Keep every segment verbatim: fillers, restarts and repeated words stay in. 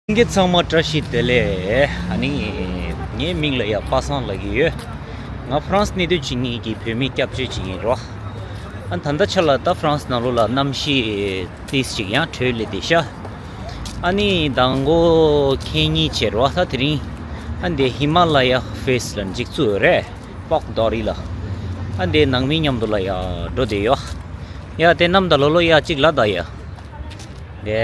ལྷན་རྒྱས་ཚང་མ་བཀྲ་ཤིས་བདེ་ལེགས། ཨ་ནི་ངའི་མིང་ལ་ཡ་པ་སངས་ལབ་ཀྱི་ཡོད། ང་ཧྥ་རན་སི་གནས་སྡོད་བྱེད་མཁན་གྱི་བོད་མི་སྐྱབས་བཅོལ་བྱེད་མཁན་རེད། ཨ་ད་ལྟ་ཆ་ལ་ད་ཧྥ་རན་སི་ནང་ལོགས་ལ་གནམ་གཤིས་ཏིས་ཅིག་ཡང་དྲོད་ལས་བདེ་ཤག་ཨ་ནི་མདང་དགོང་ཁལ་གཉིས་བྱས་རེད་པ། ད་དེ་རིང་ཨ་འདི་ཧི་མ་ལ་ཡ་ཕེ་སི་ལ་འཇིགས་ཚུལ་རེད། པོག་རྡོ་རི་ལ། ཨ་འདི་ནང་མི་མཉམ་དུ་ལ་ཡ་འགྲོ་བསྡད་ཡོད། ཡ་དེ་གནམ་ད་ལོ་ལོ་ཡ་གཅིག་ལ་ད་ཡ། དེ།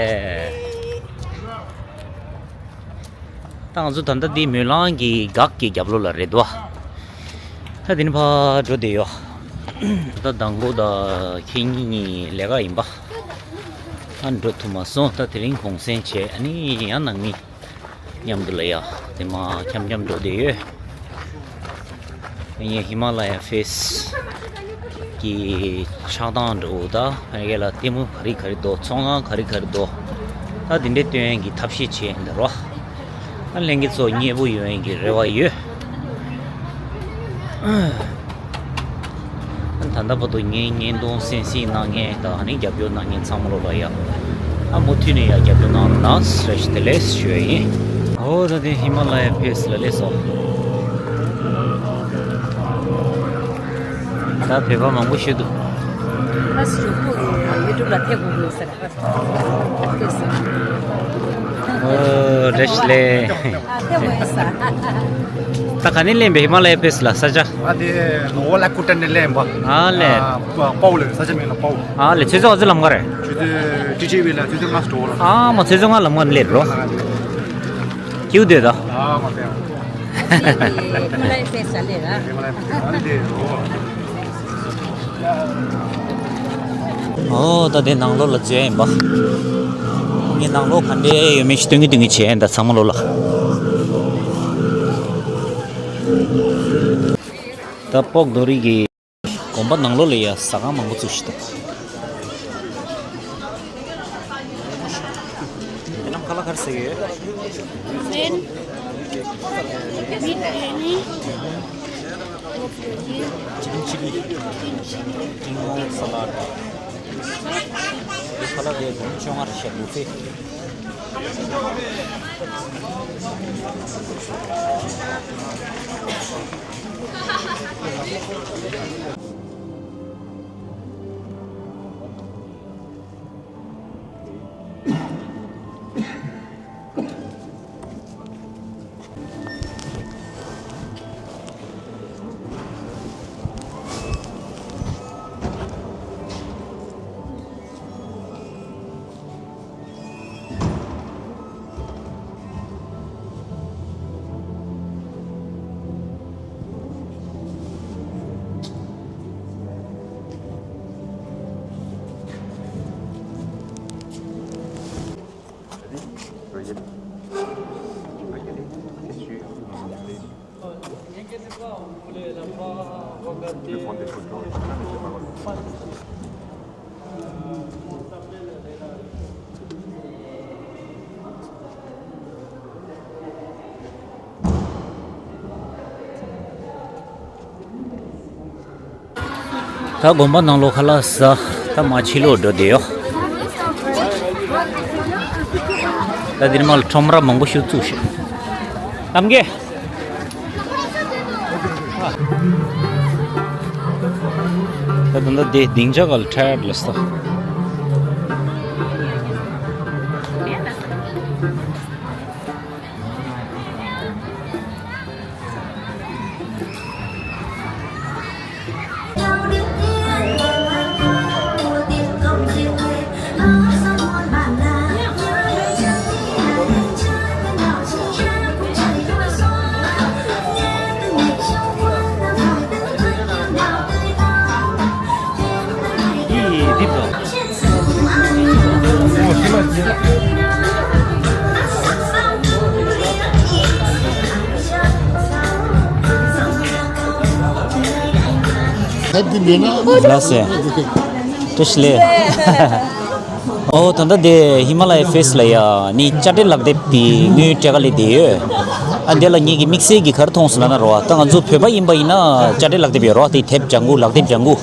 ད་ང་ཚོ་ད་ལྟ་འདི་མོན་ལང་གི་འགག་གི་རྒྱབ་ལོགས་ལ་རེད་དོ། ད་དེ་ནི་ཕར་འགྲོ་བསྡད་ཡོད། ད་མདང་དགོང་དང་ཁལ་གཉིས་གཉིས་ལས་ཀ་ཡིན་པ། ཨ་འགྲོ་ཐུབ་མ་སོང་། ད་དེ་རིང་གུང་སེང་བྱས། ཨ་ནི་ཡང་ནང་མི་མཉམ་དུ་ལ་ཡ་དེ་མ་འཁྱམ་འཁྱམ་འགྲོ་བསྡད་ཡོད། ངས་ཧི་མ་ལ་ཡ་ཕེ་སི་གི་ཆགས་སྟངས་འདྲ་བོ་དང་། ཨ་ཡ་ལ་ལྟད་མོ་ག་རེ་ག་རེ་འདུག་ཚོང་ཁང་ག་རེ་ག་རེ་འདུག་ད་དེ་འདྲའི་སྟོན་ཡག་གི་ཐབས་ཤེས་བྱས་ཡིན་ད་རོ། ཨ་ལྷན་རྒྱས་ཚོ་མཉེས་པོ་ཡོང་ཡག་གི་རེ་བ་ཡོད། ཨ་ད་ལྟ་བར་དུ་ངའི་བརྙན་ཐུང་གསན་གཟིགས་གནང་མཁན་དང་ཨ་ནི་རྒྱབ་སྐྱོར་གནང་མཁན་ཚང་མ་ལོ་ལ་ཡ། ཨ་མུ་མཐུད་ནས་ཡ་རྒྱབ་སྐྱོར་གནང་རོགས་གནང་། བཀྲ་ཤིས་བདེ་ལེགས་ཞུ་ཡ་ཡིན། ཨོ་ད་དེ་ཧི་མ་ལ་ཡ་ཕེ་སི་ལ་སླེབས་སོང་། ད་བོད་པ་མང་པོ་ཞིག་འདུག་ཨ་སུ་ཁོ་ཡུ་ཊུབ་ལ་ཐེབས་དགོས་ཟེར། ཨོ་བཀྲ་ཤིས་བདེ་ལེགས། ད་ག་ནས་སླེབས་པའི་ཧི་མ་ལ་ཡ་ཕེ་སི་ལ་ས་ཆ། ཨ་དེ་ནོ་ཝོ་ལ་ཀུ་ཏན་ནས་སླེབས་པ། ཨ་ལས། ཨ་པའོ་ལ་ས་ཆ་མིང་ལ་པའོ། ཨ་ལས། ཆུ་ཚོད་ག་ཚོད་ལམ་ཁ་རེད། ཆུ་ཚོད་ཏི་ཇི་བི་ལ་ཆུ་ཚོད་ལྔ་འགྲོ་བ་ལ། ཨ་མ་ཆུ་ཚོད་ལྔ་ལམ་ཁ་སླེབས་རོ། ཀྱུ་སྡོད་ད། ཨ་མ་དེ། ཧི་མ་ལ་ཡ་ཕེ་སི་ལ་སླེབས་ར། ཧི་མ་ལ་ཡ་ཕེ་སི་ཨ་ནི་དེ་རོ། ཨོ་ད་དེ་ནང་ལོགས་ལ་འཛུལ་ཡིན་པ། ངས་ནང་ལོགས་ག་འདྲས་ཡོད་མེད་ཞིག་སྟོན་གི་སྟོན་གི་བྱས་ཡིན་ད་ཚང་མ་ལོ་ལ། ད་པོག་རྡོ་རི་གི་དགོན་པ་ནང་ལོགས་ལ་ཡ་ཟ་ཁང་མང་པོ་བཙུགས་ཤིག་ད། དེ་ནང་ཁ་ལག་ག་རེ་ཟ་གི་ཡོད། Then, meat biryani, pork biryani, chicken chili, chicken chili, onion salad. ཁ་ལག་དེ་སྒོར་བཅོ་ལྔ་རེ་བཞག་འདུག་ཚེ། ད་དགོན་པ་ནང་ལོགས་ཁ་ལག་ཟ། ད་མ་ཕྱི་ལོགས་འགྲོ་བསྡད་ཡོད། ད་འདིར་མ་ལ་ཁྲོམ་ར་མང་པོ་ཞིག་བཙུགས་ཤག་གཏམ་རྒྱུད། ད་ད་ད་དེ་སྡིངས་ཆ་ག་ལ་ཁྲལ་ལ་ས། ལགས་སེ། བཀྲ་ཤིས་བདེ་ལེགས། ཨོ་ད་ལྟ་དེ་ཧི་མ་ལ་ཡ་ཕེ་སི་ལ་ཡ་ནི་དཔྱ་ཁྲལ་ལག་དེབ་དེ་དངུལ་སྤྲད་ག་ལས་བསྡད་ཡོད། ཨ་དེ་ལ་ངེད་ཀྱི་དམིགས་བསལ་གྱི་ག་རེ་མཐོང་སོང་ལབ་ན་རོ། ད་ང་ཚོ་བོད་པ་ཡིན་པ་ཡིན་ན་དཔྱ་ཁྲལ་ལག་དེབ་ཡོད་རོ། དེ་དེབ་ལྗང་གུ་ལག་དེབ་ལྗང་གུ།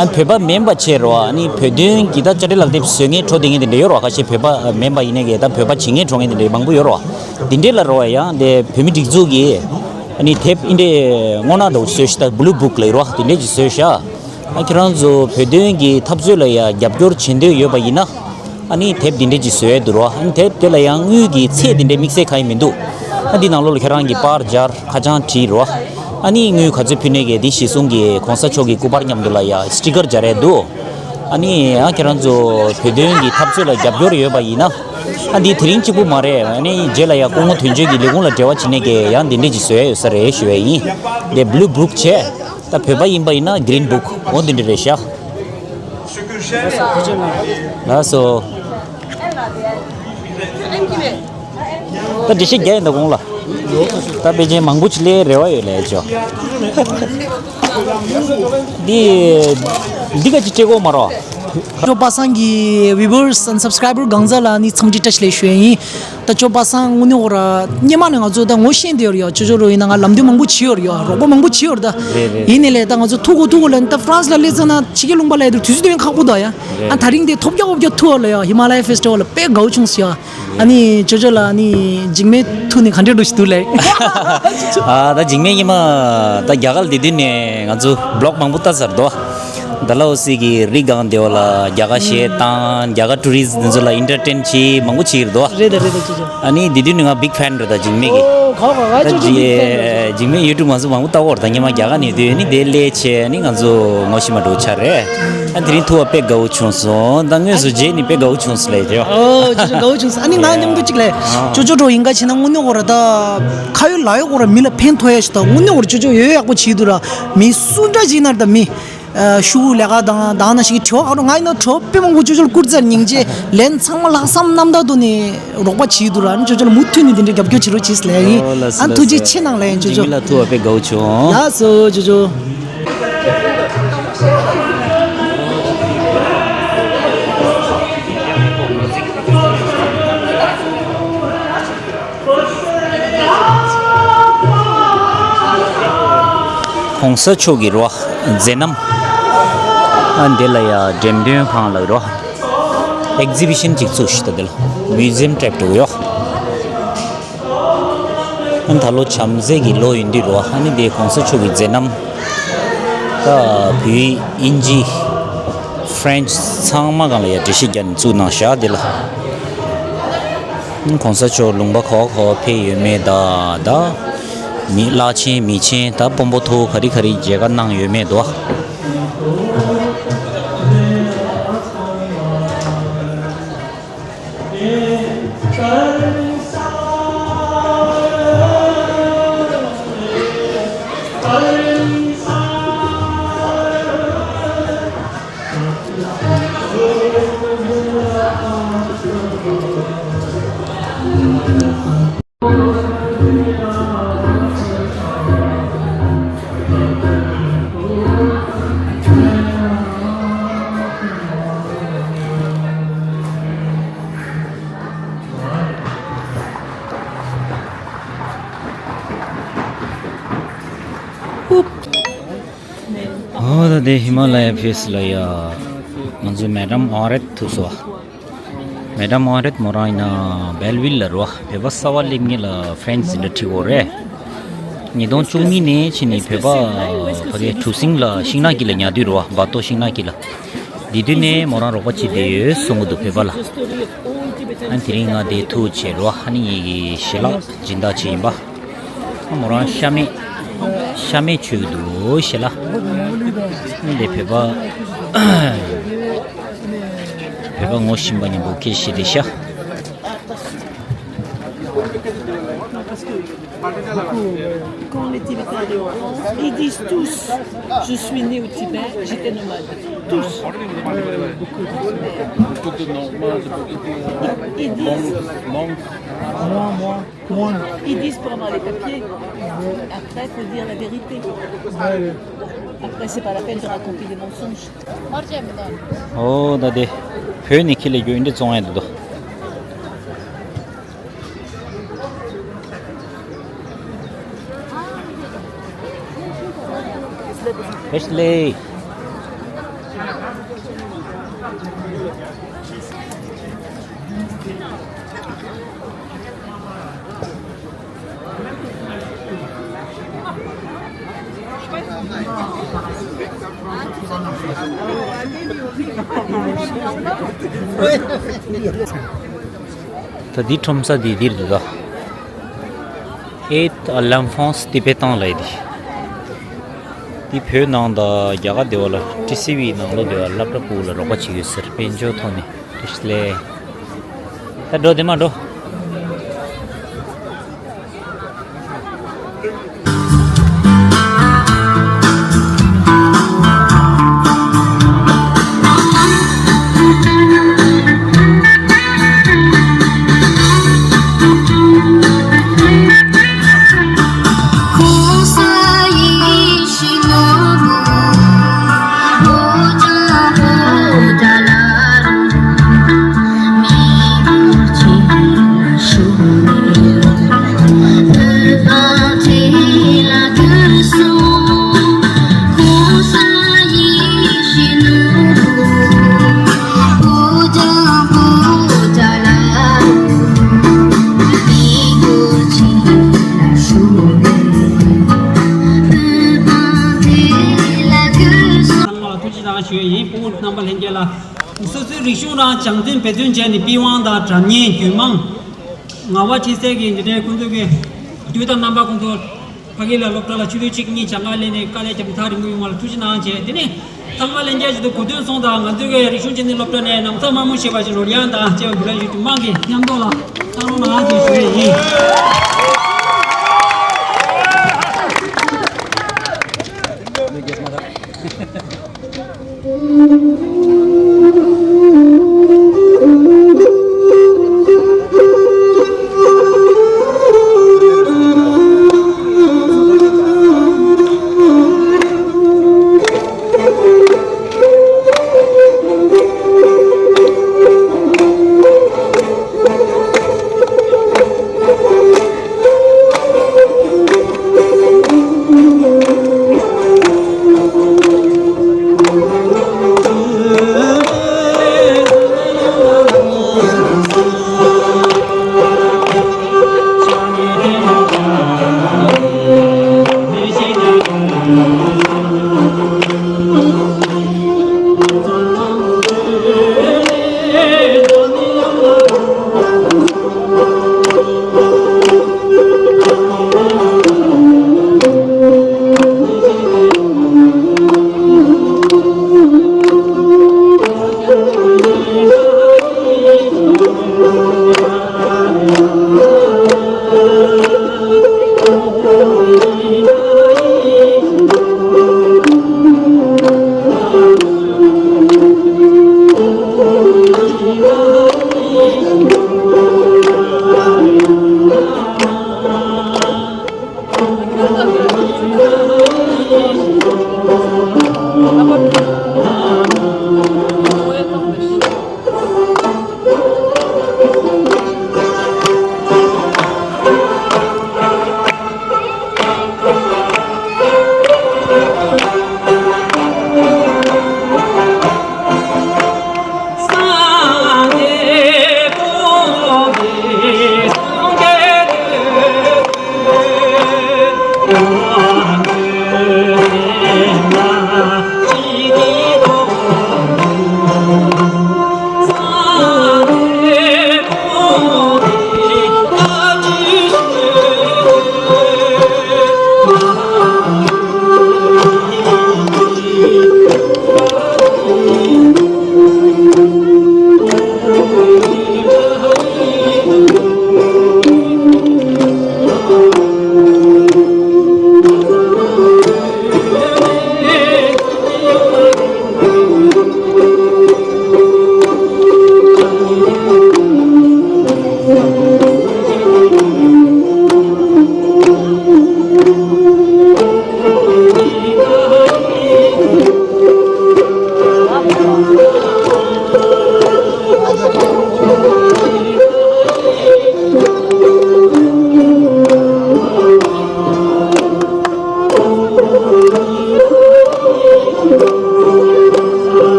ཨ་བོད་པ་མིན་པ་བྱས་རོ། ཨ་ནི་བོད་དོན་གྱི་ད་དཔྱ་ཁྲལ་ལག་དེབ་བཟོ་མཁན་འགྲོ་བསྡད་མཁན་དེ་འདྲ་ཡོད་རོ། ཁ་ཤས་བོད་པ་མིན་པ་ཡིན་ནའི་གི་ད་བོད་པ་བྱེད་མཁན་འགྲོ་མཁན་དེ་འདྲ་མང་པོ་ཡོད་རོ། དེ་འདྲས་ལ་རོ། ཡང་དེ་བོད་མི་སྒྲིག་འཛུགས་ཀྱི་ཨ་ནི་དེབ་ཨིན་འདྲས་སྔོ་ནག་འདྲ་བོ་བཟོས་ཤག་ད་བླུ་བུག་ལབ་རོ། དེ་འདྲས་ཅིག་བཟོས་ཤག་ཨ་ཁྱེད་རང་ཚོ་བོད་དོན་གྱི་འཐབ་རྩོད་ལ་ཡ་རྒྱབ་སྐྱོར་བྱེད་འདོད་ཡོད་པ་ཡིན་ན། ཨ་ནི་དེབ་འདི་འདྲས་ཅིག་བཟོས་འདུག་རོ། ཨ་ནི་དེབ་དེ་ལ་ཡང་དངུལ་གྱི་ཚད་འདི་འདྲས་དམིགས་བསལ་གང་ཡང་མི་འདུག་ཨ་འདི་ནང་ལོགས་ལ་ཁྱེད་རང་གི་པར་སྦྱར་ཁ་བྱང་བྲིས་རོ། ཨ་ནི་དངུལ་ག་ཚོད་ཕུལ་ནས་གི་འདི་གཞི་བཟུང་གི་གོང་ས་མཆོག་གི་སྐུ་པར་མཉམ་དུ་ལ་ཡ་སི་ཊི་ཀར་སྦྱར་ཡས་འདུག་ཨ་ནི་ཨ་ཁྱེད་རང་ཚོ་བོད་དོན་གྱི་འཐབ་རྩོད་ལ་རྒྱབ་སྐྱོར་ཡོད་པ་ཡིན་ན། ཨ་འདི་དེ་རིང་གཅིག་པུ་མ་རེད། ཨ་ནི་རྗེས་ལ་ཡ་སྐུ་ངོ་དོན་གཅོད་ཀྱི་ལས་ཁུངས་ལ་འབྲེལ་བ་བྱེད་ནས་གི་ཡང་འདི་འདྲས་ཅིག་བཟོས་ཡས་ཡོད་ས་རེད་ཞུ་ཡས་ཡིན། འདི་བླུ་བུག་བྱས། ད་བོད་པ་ཡིན་པ་ཡིན་ན་གི་རིན་བུག་འོ་འདི་འདྲས་རེད་ཤག་ལགས་སོ། ད་འགྲེལ་བཤད་རྒྱག་ཡིན་ད་གོང་ལ། ད་དཔེ་ཅན་མང་པོ་ཅིག་སླེབས་རེ་བ་ཡོད་ལས་ཅོ། འདི་འདི་ག་ཅིག་སྤྲད་གོ་མ་རོ། ཅོ་པ་སངས་ཀྱི་viewers and subscriber གང་ཟག་ལ་ནི་འཚམས་འདྲི་བཀྲ་ཤིས་བདེ་ལེགས་ཞུ་ཡ་ཡིན། ད་ཅོ་པ་སངས་དངོས་གནས་ཁོ་ར་སྔོན་མ་ནས་ང་ཚོ་ད་ངོ་ཤེས་བསྡད་ཡོད་རེད་ཡ། ཅོ་ཅོ་རོ་ཡིན་ན་ང་ལམ་སྟོན་མང་པོ་བྱས་ཡོད་རེད་ཡ། རོགས་པ་མང་པོ་བྱས་ཡོད་རེད་ད། རེད་རེད། ཡིན་ནའི་ལས་ད་ང་ཚོ་ཐུག་གོ་ཐུག་གོ་ལབ་ནི་ད་ཧྥ་རན་སི་ལ་སླེབས་ཚར་ན་ཕྱི་རྒྱལ་ལུང་པ་ལ་ཡ་དུ་དུས་ཚོད་སྟོན་ཁག་པོ་འདུག་ཡ། ཨ་ད་རིང་དེ་ཐོབ་རྒྱག་འོབ་རྒྱག་ཐུག་ཡ་ལ་ཡ་ཧི་མ་ལ་ཡ་ཕེ་སི་ཊི་བལ་ལ་དཔེ་དགའ་བོ་བྱུང་སོང་ཡ། ཨ་ནི་ཅོ་ཅོ་ལ་ཨ་ནི་འཇིགས་མེད་ཐུག་ནི་ག་འདྲས་འགྲོ་ཞིག་འདུག་ལས། ཨ་ད་འཇིགས་མེད་ཉི་མ་ད་རྒྱ་གར་ལ་བསྡད་དུས་ནས་ང་ཚོ་བི་ལོག་མང་པོ་ལྟ་ཚར་འདུག་ཌལ་ཧོ་སི་གི་རི་སྒང་དེ་བ་ལ་རྒྱ་གར་གཞས་བཏང་། རྒྱ་གར་ཊུ་རི་སི་ཊི་འདི་ཚོ་ལ་ཨེན་ཊར་ཊེན་བྱེད་མང་པོ་བྱེད་ཀྱི་རེད་དོ། རེད་ད་རེད་ད་ཅི་ཅི། ཨ་ནི་དེ་དུས་ནི་ང་བིག་ཕེན་རེད་ད་འཇིགས་མེད་ཀྱི། ཨོ་ག་ག་ང་ད་ཅོ་ཅོ་བིག་ཕེན་རེད། འཇིགས་མེད་ཡུ་ཊུབ་ང་ཚོ་མང་པོ་ལྟ་གོ་རེད་ད། སྔོན་མ་རྒྱ་གར་ནས་དུས་ནི་དེ་སླེབས་བྱས་ནི་ང་ཚོ་ངོ་ཤེས་མ་འགྲོ་ཆགས་རེད། ཨ་དེ་རིང་ཐུག་པ་དཔེ་དགའ་བོ་བྱུང་སོང་། ད་དངོས་སུ་མཇལ་ནི་དཔེ་དགའ་བོ་བྱུང་སོང་ལས་ཅོ། ཨོ་ཅོ་ཅོ་དགའ་བོ་བྱུང་སོང་། ཨ་ནི་ང་མཉམ་དུ་གཅིག་ལས། ཨ་ཅོ་ཅོ་འགྲོ་ཡིན་ག་བྱས་ན་དངོས་གནས་ཁོ་ར་ད་ཁ་ཡོད་ལག་ཡོད་ཁོ་ར་མི་ལ་ཕན་ཐོགས་ཡ་ཞིག་ད་དངོས་གནས་ཁོ་ར་ཅོ་ཅོ་ཡོད་ཡག་པོ་བྱེད་འདུག་ར། མི་སུ་འདྲ་ཞིག་ན་ར་ད་མི། ཨ་ཤུ་ལས་ཀ་དང་དང་ན་ཞིག་གི་དྲི་བ་ག་རུ་ང་ཡིན་ན་དྲི་བ་དཔེ་མང་པོ་ཅོ་ཅོ་ལ་བསྐུར་ཚར། སྙིང་རྗེ་ལན་ཚང་མ་ལྷག་བསམ་རྣམ་དག་ཐོག་ནས་རོགས་པ་བྱེད་འདུག་ར། ཨ་ནི་ཅོ་ཅོ་ལ་མུ་མཐུད་ནས་དེ་འདྲའི་རྒྱབ་སྐྱོར་བྱེད་རོགས་བྱེད་ཟེར་ལབ་ཡ་ཡིན། ཨོ་ལགས་སོ་ཨ་ལགས་ཐུགས་རྗེ་སོ། ཆེ་གནང་ལབ་ཡ་ཡིན་ཅོ་ཅོ། འཇིགས་མེད་ལགས་ཐུག་པ་དཔེ་དགའ་བོ་བྱུང་། ལགས་སོ་ཅོ་ཅོ། གོང་ས་མཆོག་གི་རོ་མཛད་རྣམ། ཨ་འདི་ལ་ཡ་འགྲེམས་སྟོན་ཁང་ལ་རོ། ཨེག་ཛི་བི་ཤན་ཅིག་བཙུགས་ཤིག་ད་འདི་ལ་མིའུ་ཛི་ཡམ་ཊའིབ་འདྲ་བོ་ཡོད། ཨ་ནི་ད་ལོ་བྱམས་བརྩེ་གི་ལོ་ཡིན་དུས་རོ། ཨ་ནི་དེ་གོང་ས་མཆོག་གི་མཛད་རྣམ། ད་བོད་ཡིག་དབྱིན་ཇི་ཧྥ་རན་སི་ཚང་མ་སྒང་ལ་ཡ་འགྲེལ་བཤད་རྒྱག་ནས་བཙུགས་གནང་ཤག་དེ་ལ། ཨ་ནི་གོང་ས་མཆོག་ལུང་པ་ག་པར་ག་པར་ཕེབས་ཡོད་མེད་ད། ད་མི་བླ་ཆེན་མི་ཆེན་ད་དཔོན་པོ་ཐོ་ག་རེ་ག་རེ་མཇལ་ཁ་གནང་ཡོད་མེད་དོ། ཨོ་ད་དེ་ཧི་མ་ལ་ཡ་ཕེ་སི་ལ་ཡ། ང་ཚོའི་མེ་ཌམ་ཨོ་རེད་ཐུག་སོང་བ། མེ་ཌམ་ཨོ་རེད་མོ་རང་ཡིན་ན་སྦེལ་ཝིལ་ལ་རོ། བོད་པ་གསར་པ་སླེབས་མཁན་ལ་ཧྥ་རན་སི་འདྲ་ཁྲིད་དགོས་རེད། ཉིས་སྟོང་བཅུ་གཉིས་ནས་ཕྱིན་ནས་བོད་པ་ཕ་གིའི་གྲུ་གཟིངས་ལ་ཤིང་ནགས་དཀྱིལ་ལ་ཉལ་དུས་རོ། སྦ་ཏོ་ཤིང་ནགས་དཀྱིལ་ལ། དེ་དུས་ནས་མོ་རང་རོགས་པ་བྱེད་བསྡད་ཡོད་གསུང་གི་འདུག་བོད་པ་ལ། ཨ་དེ་རིང་ང་དེ་ཐུག་བྱས་རོ། ཨ་ནི་ངེད་ཀྱི་ཞལ་ལག་སྦྱིན་བདག་བྱས་ཡིན་པ། ཨ་མོ་རང་ཤ་མེད། ཤ་མེད་མཆོད་ཀྱི་འདུག་ཞལ་ལག་ཨ་འདི་བོད་པ། བོད་པ་ངོ་ཤེས་པ་མཉམ་པོ་སྐད་བཤད་བསྡད་ཤག Quand les Tibétains arrivent en France, ils disent tous, je suis né au Tibet, j'étais nomade. Tous. Beaucoup de nomads, beaucoup de Ils disent, monks, Moi, moi, moi. Ils disent pour avoir les papiers. Après, il faut dire la vérité. Ouais, ouais. Après, c'est pas la peine de raconter des mensonges. ཨོ་ད་དེ་བོད་ནས་ཁྱི་ལས་རྒྱུ་འདི་བཙོང་ཡ་འདུག་དོ། བེ་ཤ་ལེ། ད་འདི་ཁྲོམ་ས་འདི་འདིར་འདུག་ད། Aide à l'enfance tibétaine ལབ་ཡས་འདི། འདི་བོད་ནང་དང་རྒྱ་གར་དེ་བ་ལ་ཊི་སི་ཝི་ནང་ལོགས་དེ་བ་སློབ་གྲྭ་ཕྲུ་གུ་ལ་རོགས་པ་བྱེད་ཀྱི་ཡོད་ཟེར། དཔལ་འབྱོར་ཐོག་ནས། བེ་ཤ་ལེ། ད་འགྲོ་དེ་མ་འགྲོ། ཚང་མ་ལ་ཐུགས་རྗེ་གནང་ཞུ་ཡས་ཡིན། སྤོ་བོ་རྣམ་པ་ལྷན་རྒྱས་ལ། སོ་སོའི་རིག་གཞུང་རང་སྦྱང་བརྩོན་འབད་བརྩོན་བྱས་ནས་པི་ཝང་དང་སྒྲ་སྙན་རྒྱུད་མང་ངག་དབང་ཆོས་གསལ་གྱི་འདི་འདྲའི་ཁོང་ཚོ་གི་དུས་དང་རྣམ་པ་ཁོང་ཚོ་ཕ་གི་ལ་སློབ་གྲྭ་ལ་ཆུ་ཚོད་གཅིག་གཉིས་གྱ་ལྔ་སླེབས་ནས་དཀའ་ལས་བརྒྱབ་ནས་ཐག་རིང་པོ་ཡོང་བ་ལ་ཐུགས་རྗེ་གནང་བྱས། དེ་ནས་ཚང་མ་ལྷན་རྒྱས་ཀྱི་གོ་སྟོན་སོང་དང་ང་ཚོའི་གི་རིག་གཞུང་འཆམ་མཐུན་སློབ་གྲྭ་ནས་ནམ་མཁའ་དམར་མོ་ཞེས་པ་ཞིག་རོལ་དབྱངས་དང་བཅས་པ་འབུལ་ལ་ཞུ་རྒྱུ་མང་གི་མཉམ་དུ་ལ་བསམ་བློ་གནང་ཞེས་ཞུ་ཡས་ཡིན།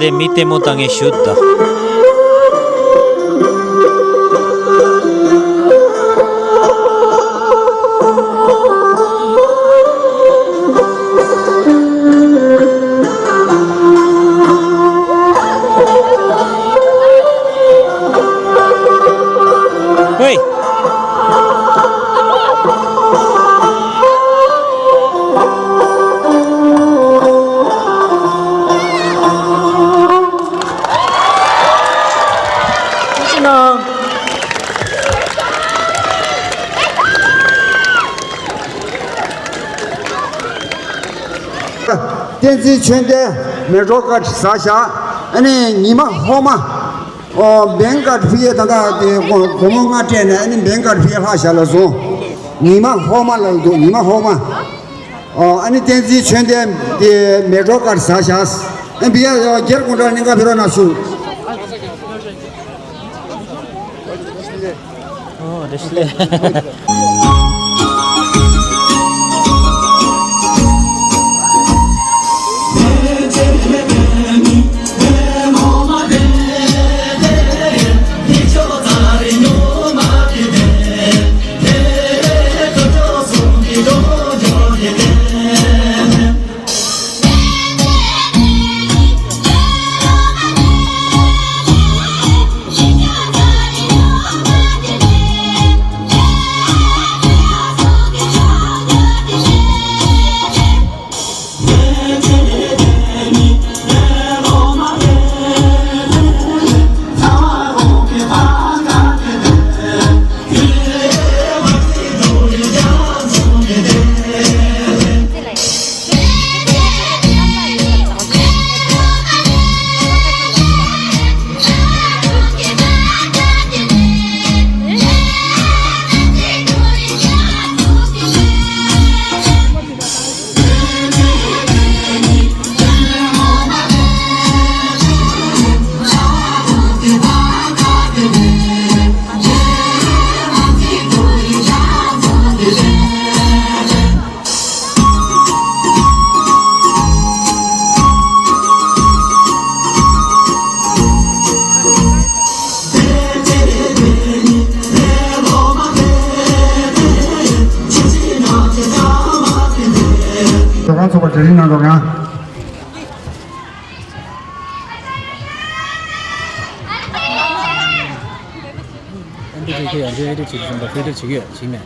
དེ་མི་ལྟད་མོ་ལྟ་མཁན་ཞུ་ད། ཝེ། བསྟན་འཛིན་ཆོས་ལྡན་མེ་ཏྲོག་ཀ་ཟ་བཞག་ཨ་ནི་ཉི་མ་ཧོ་མ། ཨོ་བེང་ཀ་ཕི་ཡེ་ད་ད་དེ་སྒོར་སྒོར་མོ་ལྔ་སྤྲད་ནས་ཨ་ནི་བེང་ཀ་ཕི་ཡེ་ལྷག་བཞག་ལ་སོང་། ཉི་མ་ཧོ་མ་ལ་འདུག་ཉི་མ་ཧོ་མ། ཨོ་ཨ་ནི་བསྟན་འཛིན་ཆོས་ལྡན་དེ་མེ་ཏྲོག་ཀ་ཟ་བཞག་ཨ་བི་ཡ་ཡ་སྒེར་དགོང་དྲ་གླིང་ག་བི་རོ་ན་ཤུ། ཨོ་རེ་ཤི་ལེ། ཚོགས་ཁང་ཚོགས་པ་གྲལ་རིམ་ནང་འགྲོ་ག་ཨན་ཏི་ཁེ་ཁེ་ཡང་ཆོས་ཨེ་ཌི་བྱེད་ཀྱི་སོང་པ་ཕི་ལྟར་བྱེད་ཀྱི་ཡོད་བྱེད་མེད།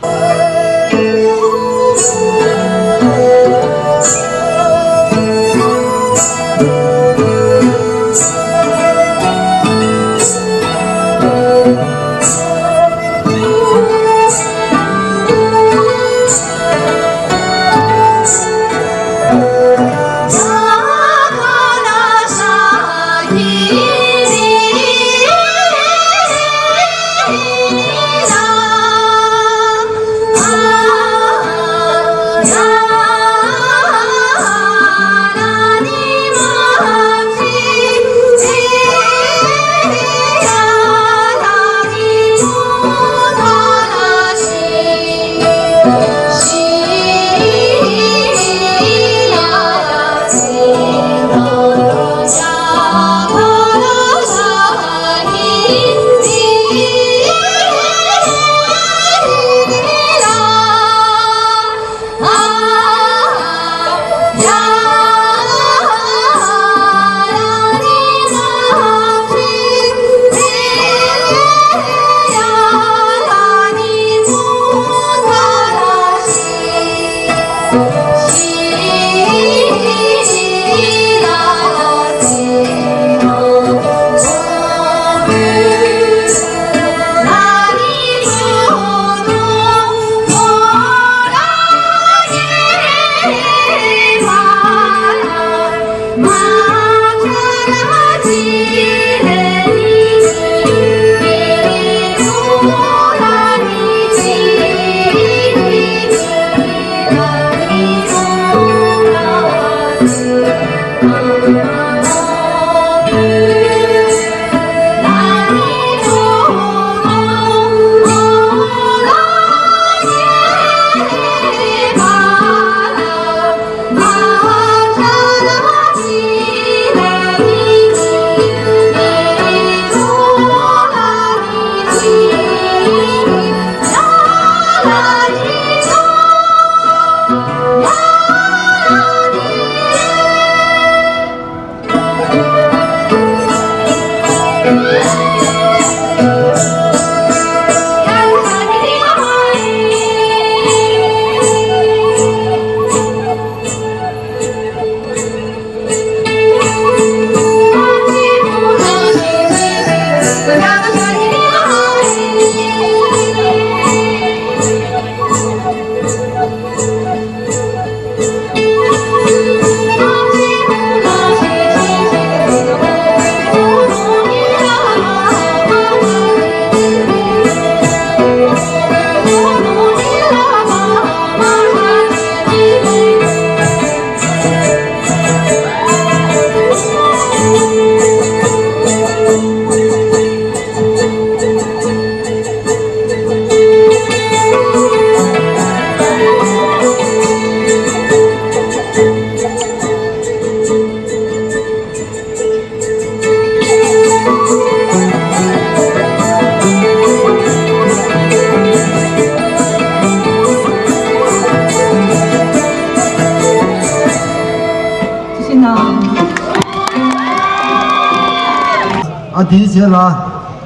དེའི་རྗེས་ལ་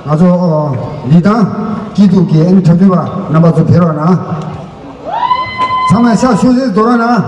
ང་ཚོ་ལི་ཐང་སྐྱིད་སྡུག་གི་ཨ་ནི་འཁྲབ་སྟོན་པ་རྣམ་པ་ཚོ་ཕེབས་རོགས་གནང་། ཚང་མས་ཤ་ཤུ་ཟེར་དོ་རོགས་གནང་།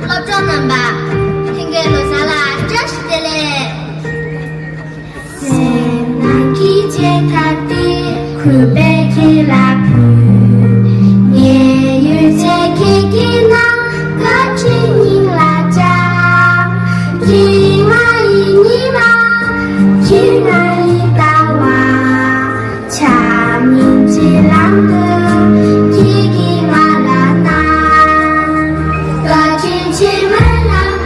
སློབ་གྲོགས་རྣམ་པ། ལྷན་རྒྱས་ལོ་གསར་ལ་བཀྲ་ཤིས་བདེ་ལེགས། སེམས་ནང་གི་བྱེད་ཀ་དེ་གུས་པས་ཁྱེད་ལ་ཕུལ། ངའི་ཡོད་ཚད་ཁྱེད་ཀྱི་ནང་བཀའ་དྲིན་སྙིང་ལ་བཅངས། ཁྱེད་ང་ཡི་ཉི་མ། ཁྱེད་ང་ཡི་ཟླ་བ། ཆ་སྙོམས་ཀྱི་ལམ་དུ་ཁྱེད་ཀྱིས་ང་ལ་གནང་། བཀའ་དྲིན་ཆེ་སྨོན་ལམ་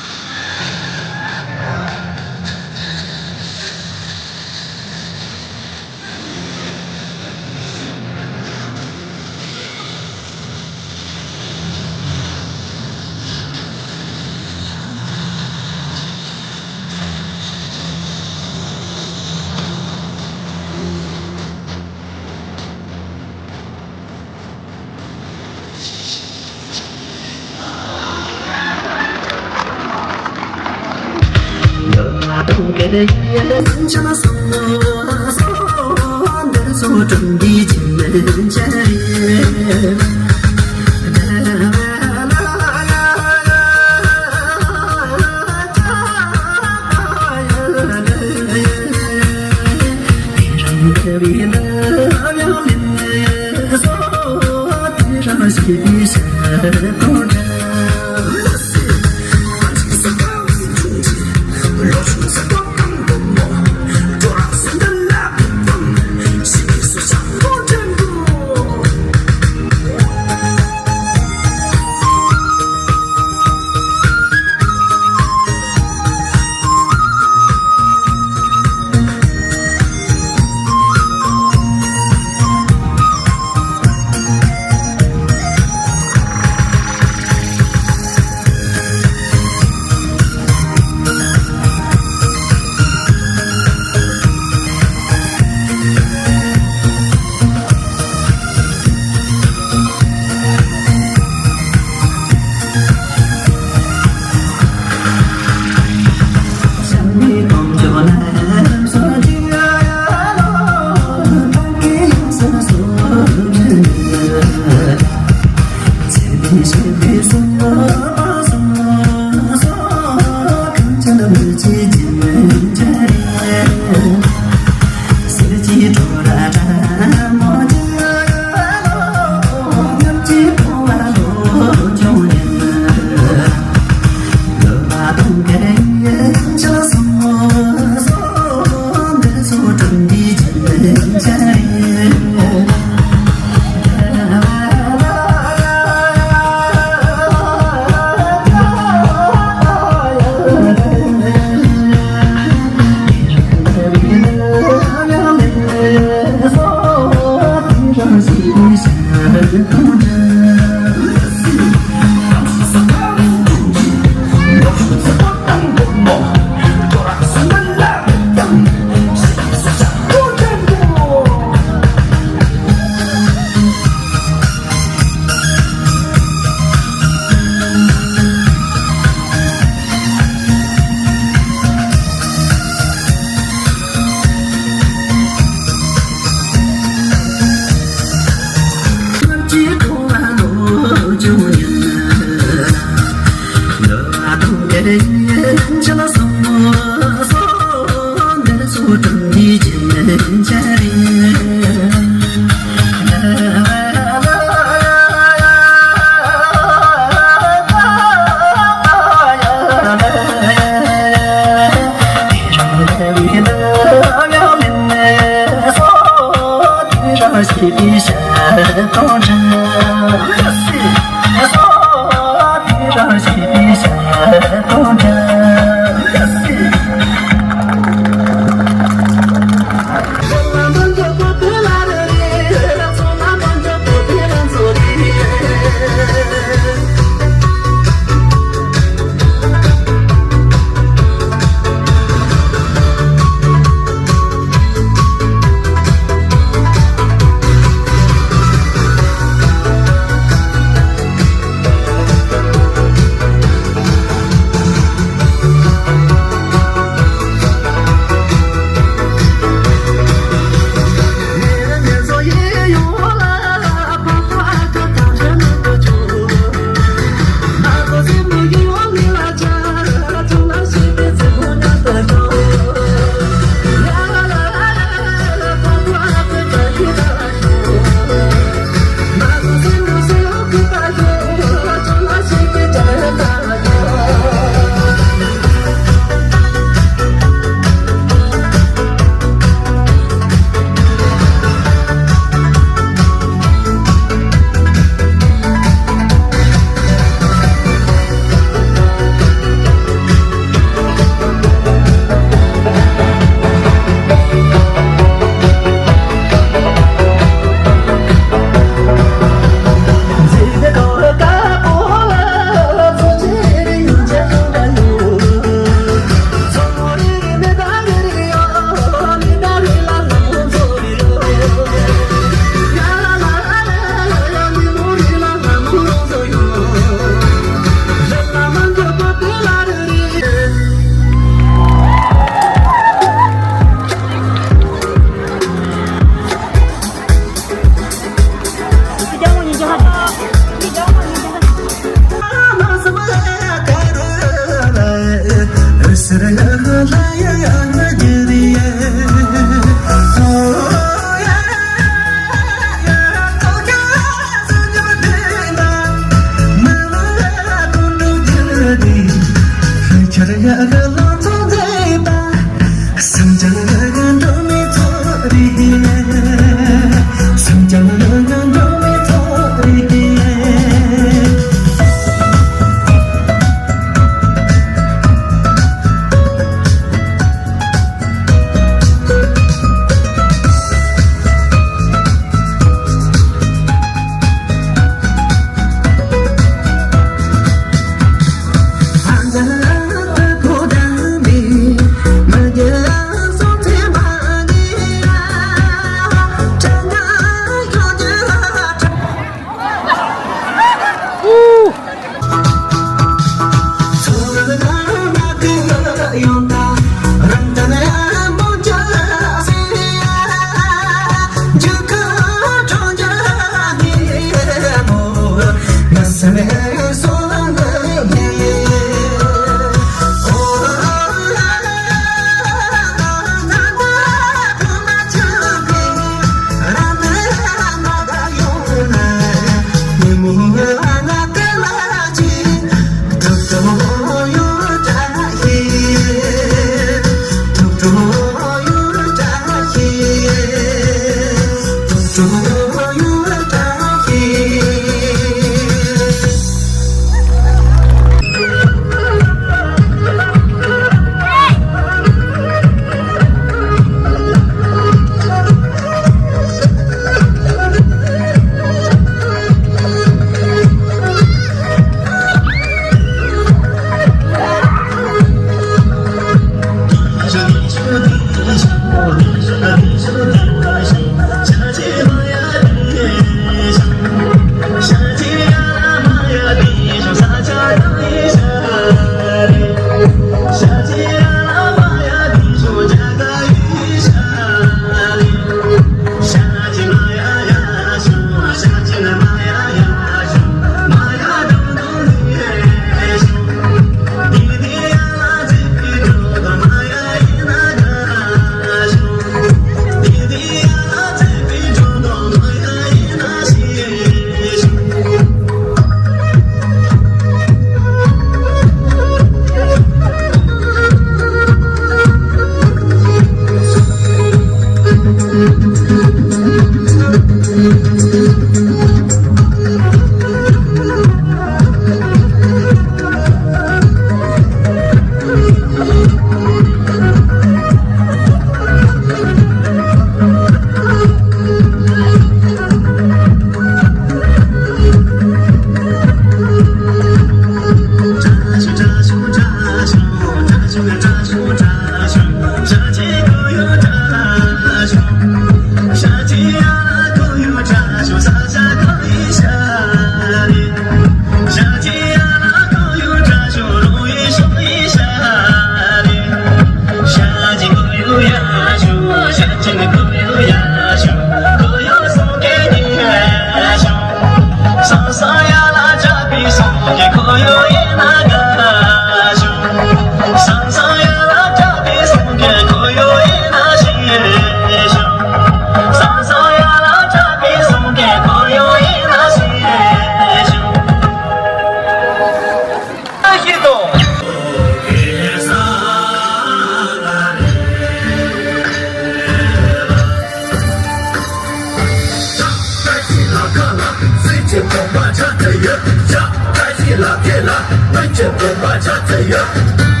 ཀྱི་དགོན་པ་ཆགས་ཚར་ཡོད། ཤག་བཀྲ་ཤིས་ལགས་ཁྱེད་ལ་སྨན་གྱི་དགོན་པ་ཆགས་ཚར་ཡོད།